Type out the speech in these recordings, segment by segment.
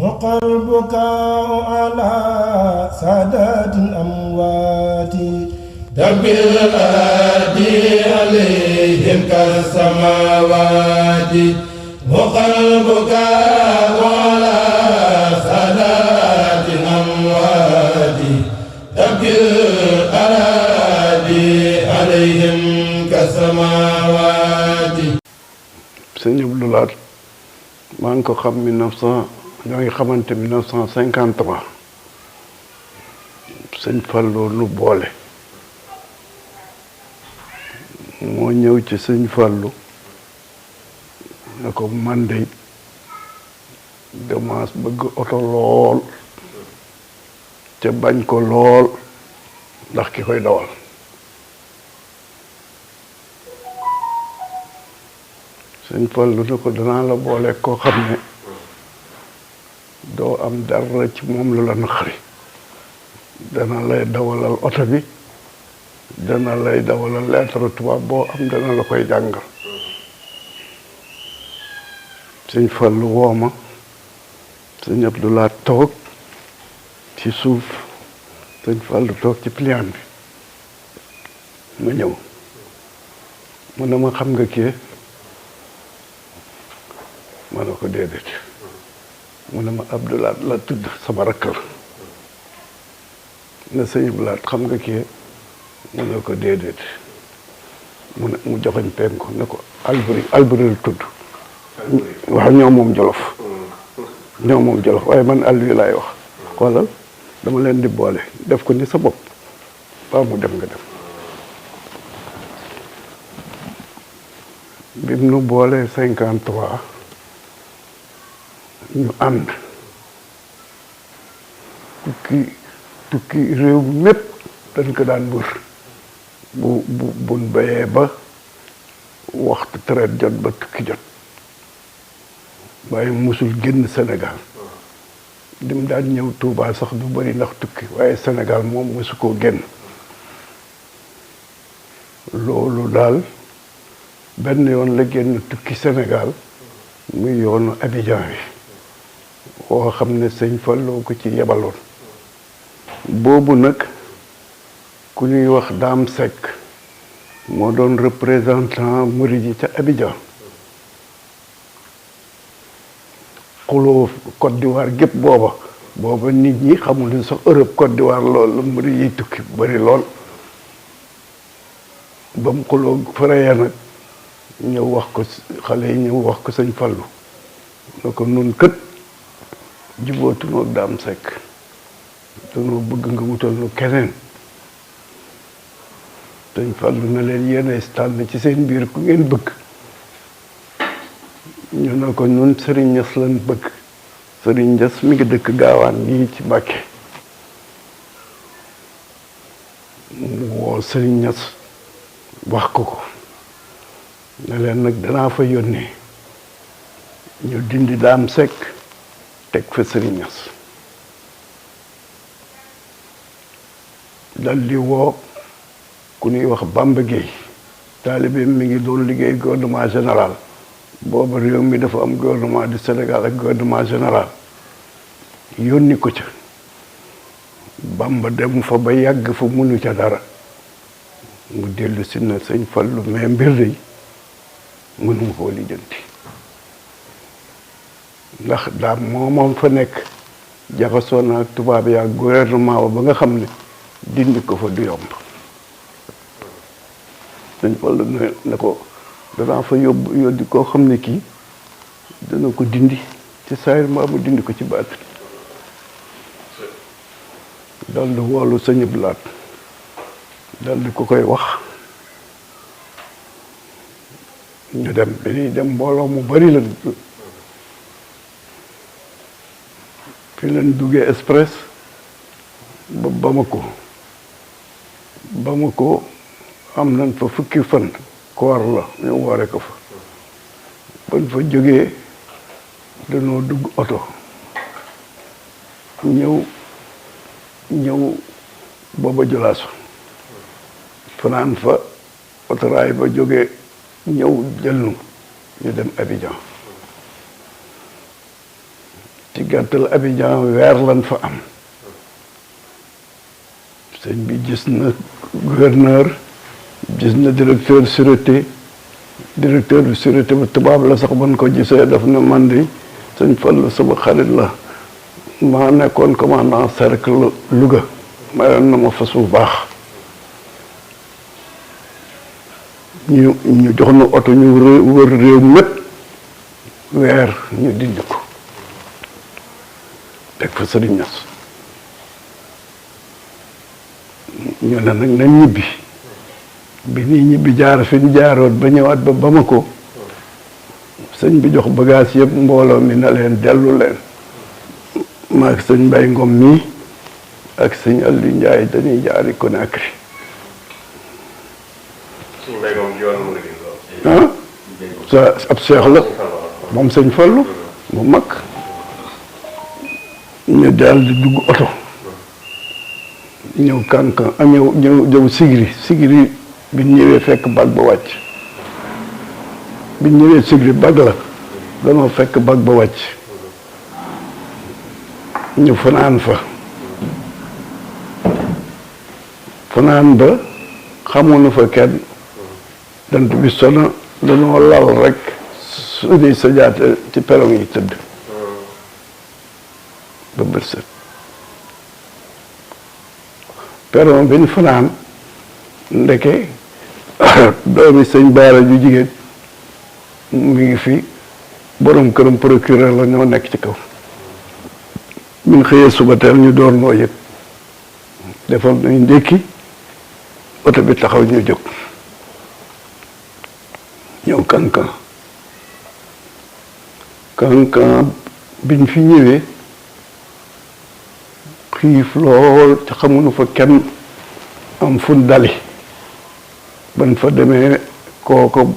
حق البكاء على سادات الأموات دب الأدي عليهم كالسماوات حق البكاء على سادات الأموات دب الأدي عليهم كالسماوات. Sëñ Abdou Lahad maa ngi ko xam 1900 ñoo ngi xamante 1953 sëñ Fallou nu boole moo ñëw ci sëñ Fallou ne ko man de dama bëgg oto lool te bañ ko lool ndax ki koy dawal sëñ Fallu ne ko danaa la boole koo xam ne doo am dara ci moom lu la naqari dana lay dawalal oto bi dana lay dawalal lettre tubaab boo am dana la koy jàngal sëñ Fallu wooma sëñ Abdou Lahad toog ci suuf sëñ Fallu toog ci pliant bi ma ñëw mu ne ma xam nga kii ma ne ko déedéet mu ne ma Abdou Lahad la tudd sama rakk la ne sëñ Abdou Lahad xam nga kii mu ne ko déedéet mu joxoñ penku ne ko Alburi la tudd waaw ñoo moom Jolof waaye man Albi laay wax xoolal dama leen di boole def ko ni sa bopp ba mu dem nga dem bim nu boole 53 ñu ànd tukki réew mépp dañ ko daan wër buñ bayee ba waxtu traite jot ba tukki jot waaye musul génn Sénégal dim daan ñëw Touba sax du bari ndax tukki waaye Sénégal moom musu koo génn loolu daal benn yoon la génn tukki Sénégal muy yoonu Abidjan bi woo xam ne sëñ Fallou ko ci yebaloon boobu nag ku ñuy wax Dame Seck moo doon représentant murid yi ca Abidjan xuloo Côte d'Ivoire gépp booba nit ñi xamul ne sax Europe Côte d'Ivoire loolu murid yi tukki bari lool ba mu xuloo faraya nag ñëw wax ko xale yi ñëw wax ko sëñ Fallou ne ko nun kët jubootunoo ak Dame Seck danoo bëgg nga wutal nu keneen sëñ Fallou na leen yéenay tànn ci seen biir ku ngeen bëgg ñu ne ko ñun Serigne Niass lañ bëgg Serigne Niass mi ngi dëkk gaawaan nii ci Mbàkke mu woo Serigne Niass wax ko ne leen nag danaa fa yónnee ñu dindi Dame Seck teg fa Serigne Niass dal di woo ku ñuy wax Bamba Gueye taalibe mi ngi doon liggéey gouvernement général booba réew mi dafa am gouvernement du Sénégal ak gouvernement général yónni ko ca Bamba dem fa ba yàgg fa mënu ca dara mu dellu si na sëñ Fallou mais mbir day mënuma koo lijjanti ndax daam moom fa nekk jaxasoo na ak tubaab yi ak gouvernement ba nga xam ne dindi ko fa du yomb sëñ Fallou ne ko danaa fa yóbbu koo xam ne kii dana ko dindi ci saayir mbaa mu dindi ko ci baatin dal di woolu sëñ Abdou Lahad dal di ko koy wax ñu dem bi ñuy dem mbooloo mu bari lan fi leen duggee express ba Bamako am nañ fa fukki fan koor la ñu woore ko fa bañ fa jógee dañoo dugg oto ñëw booba Jolaasu fanaan fa otoraay ba jógee ñëw jël nu ñu dem Abidjan ci gàttal Abidjan weer lan fa am sëñ bi gis na gouverneur gis na directeur sûreté directeur de sûreté ba tubaab la sax ban ko gisee daf na man di sëñ Fallu sama xarit la maa nekkoon commandant cercle Louga mayoon na ma fas bu baax ñu jox na oto ñu wër réew mépp weer ñu dindi ko teg fa Sëriñ Ñas ñu ne nag nañ ñibbi bi nii ñibbi jaar fi ñu jaaroon ba ñëwaat ba Bamako sëñ bi jox bagage yëpp mbooloo mi na leen dellu leen maag sëñ Mbay Ngom mii ak sëñ Aliou Ndiaye dañuy jaari Conakry ah sa ab seex la moom sëñ Fallu bu mag ñu daal di dugg oto ñëw Kankan ñëw Sigiri bi ñëwee fekk bag ba wàcc bi ñëwee Sigiri bag la danoo fekk bag ba wàcc ñu fanaan fa fanaan ba xamuñu fa kenn dant bi sono dañoo lal rek suñuy sajaate ci perong yi tëdd ba bët set perong bi ñu fanaan ndeke doomi sëñ Baara ju jigéen mi ngi fi borom këram procureur la ñoo nekk ci kaw min xëyee suba teel ñu door noo yëg defal nañ ndékki oto bi taxaw ñu jóg ñëw Kankan biñ fi ñëwee xiif lool te xamuñu fa kenn am fun dali ban fa demee kooko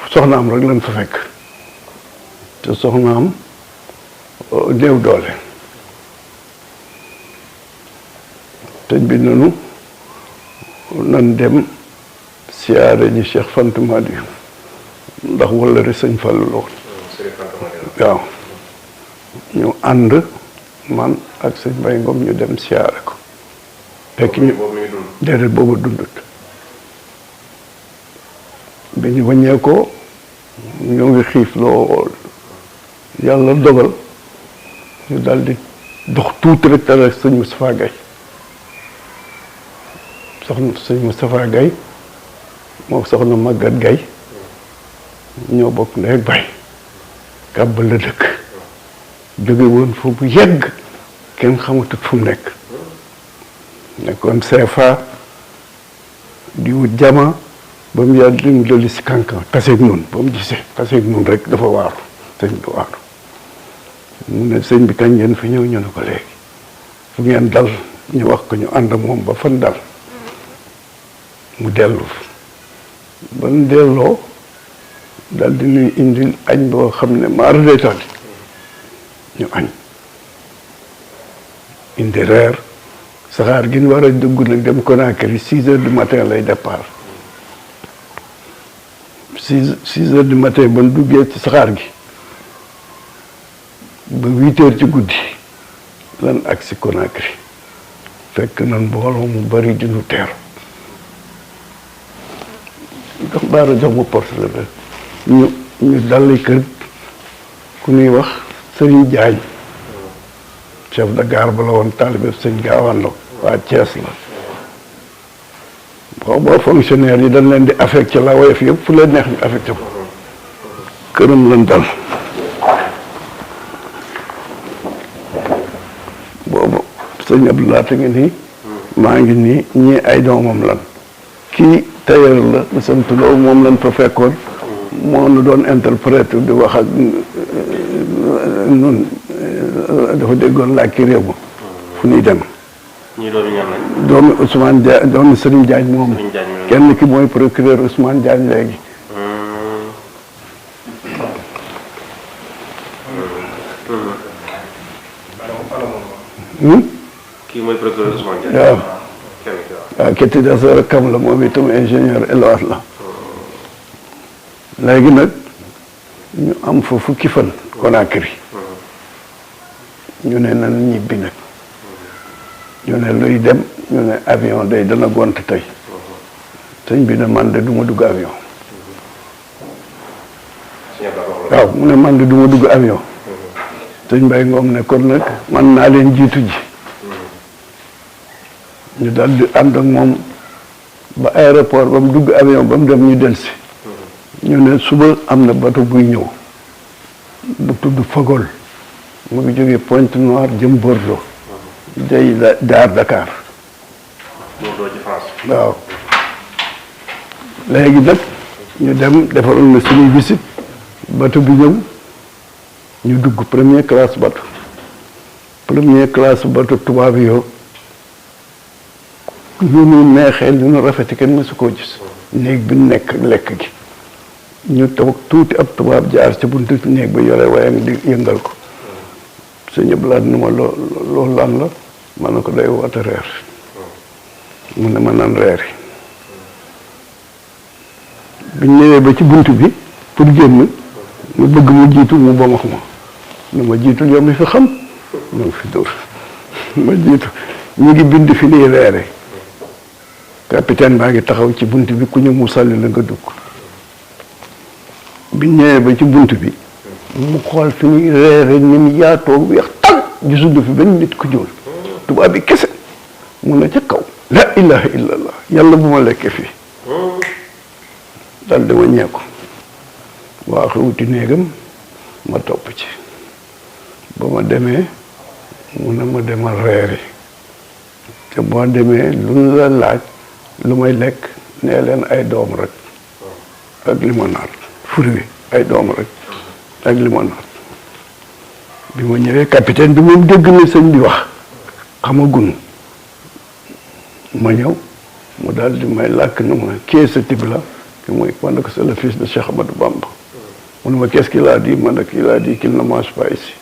soxnaam rek lañ fa fekk te soxnaam néew doole tëj bi nanu nan dem siyaare ji Cheikh Fanta Madi ndax wala rek sëñ Fallu la woon waaw ñu ànd man ak sëñ Mbay Ngom ñu dem siyaare ko fekk ñu déedéet boobu dundut bi ñu wàññee ko ñoo ngi xiif lool yàlla dogal ñu daal di dox tuuti rek te rek sëñ Moustapha Gaye soxna sëñ Moustapha Gaye moo soxna Maguette Gaye ñoo bokk ndey ak baay kàbb la dëkk jóge woon foofu yegg kenn xamatut fu mu nekkoon CFA di wut jama ba mu yàgg li mu dolli si Kankan taseeg nun ba mu gisee taseeg nun rek dafa waaru sëñ bi waaru mu ne sëñ bi kañ ngeen fi ñëw ñu ne ko léegi fu ngeen dal ñu wax ko ñu ànd moom ba fan dal mu dellu ba mu delloo dal di nuy indil añ boo xam ne maar day tali ñu añ indi reer saxaar gi ñu war a dugg nag dem Conakry 6 heures du matin lay départ 6 heures du matin ba ñu duggee ci saxaar gi ba 8 heures ci guddi lan ak si Conakry fekk nan mbooloo mu bari di nu teeru jox baara jox ma portele ñu dalli kër ku ñuy wax Sëriñ Jaañ chef de gare ba la woon taalibe sëñ Gaawaan la waa Thiès la boo fonctionnaire yi dañ leen di affecté la woyof yëpp fu leen neex ñu affecté ko këram lan dal boobu sëñ Abdoulaye te ngi nii maa ngi nii ñii ay doomam lan kii tailleur la lu sant loo moom lan fa fekkoon moo nu doon interprète di wax ak nun dafa déggoon làkki réew ma fu ñuy dem doomi Ousmane Dia doomi Serigne Diagne moom kenn ki mooy procureur Ousmane Diagne léegi kii mooy procureur Ousmane Diagne waaw ketti des rakkam la moom itam ingénieur élevage la léegi nag ñu am fa fukki fan Conakry ñu ne nan ñibbi nag ñu ne luy dem ñu ne avion day dana gont tey sëñ bi ne man de du ma dugg avion waaw mu ne man de du ma dugg avion sëñ Mbaye Ngom ne kon nag man naa leen jiitu ji ñu daal di ànd ak moom ba aéroport ba mu dugg avion ba mu dem ñu delsi ñu ne suba am na bateau buy ñëw bu tudd Fagol mu ngi jógee Pointe-Noire jëm Bordeaux day jaar Dakar waaw léegi nag ñu dem defaral na suñuy visite bateau bi ñëw ñu dugg première classe bateau tubaab yoo ñu nu neexee lu nu rafeti kenn mësu koo gis néeg bi nekk lekk gi ñu toog tuuti ab tubaab jaar ci buntu néeg ba yore wayam di yëngal ko sëñ Ablaat ni ma loolu lan la ma ne ko day woote reer mu ne ma nan reeri biñ ñëwee ba ci bunt bi pour génn mu bëgg mu jiitu mu ba max ma nu ma jiitul yow mi fi xam ma fi dóor ma jiitu ñu ngi bind fi nii reere capitaine baa ngi taxaw ci bunt bi ku ñu mu sàlli la nga dugg biñ ñëwee ba ci bunt bi mu xool fi ñuy reere ni mu yaatoo weex tàgg gisul fi benn nit ku ñuul tubaab bi kese mun na ca kaw la ilaha illallah yàlla bu ma lekkee fii dal dama ñeeku waa xuuti néegam ma topp ci ba ma demee mu ne ma demal reeri te boo demee lu ñu la laaj lu may lekk nee leen ay doom rek ak limonade fruit ay doom rek ak limonade bi ma ñëwee capitaine bi moom dégg na sëñ bi wax xamagun ma ñëw mu daal di may làkk na ma kii sa type la ki mooy man ne ko c'est le fils de Cheikh Ahmadou Bamba mu ne ma qu'est-ce qu'il a dit man nag il a dit qu'il ne mange pas ici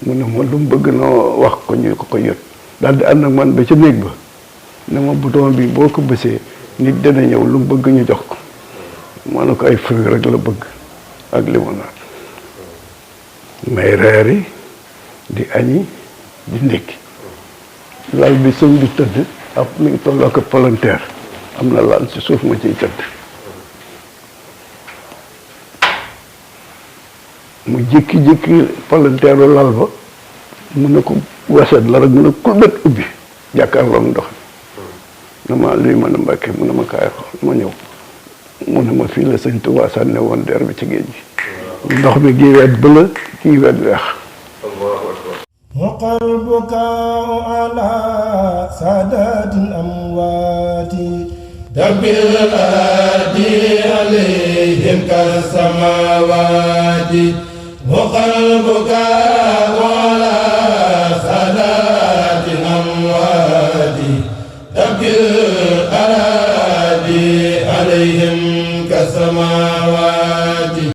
mu ne ma lu mu bëgg noo wax ko ñu ko yot daal di ànd ak man ba ca néeg ba ne ma bouton bi boo ko bësee nit dana ñëw lu mu bëgg ñu jox ko ma ne ko ay fruits rek la bëgg ak limonade may reeri di añi di ndékki lal bi sëñ bi tëdd ab mi ngi tolloo ko palanteer am na lal ci suuf ma ciy tëdd mu jékki-jékki palanteeru lal ba mu ne ko waset la rek mu ne ku bët ubbi jàkkaarloog ndox mi ne ma luy mën a Mbàkke mu ne ma kaay xool ma ñëw mu ne ma fii la sëñ Tuubaa sànne woon der bi ci géej gi ndox mi gii wet bëla kii wet weex وقلبك على سادات الأموات دبر الأرض عليهم كالسماوات وقلبك على سادات الأموات دبر الأرض عليهم كالسماوات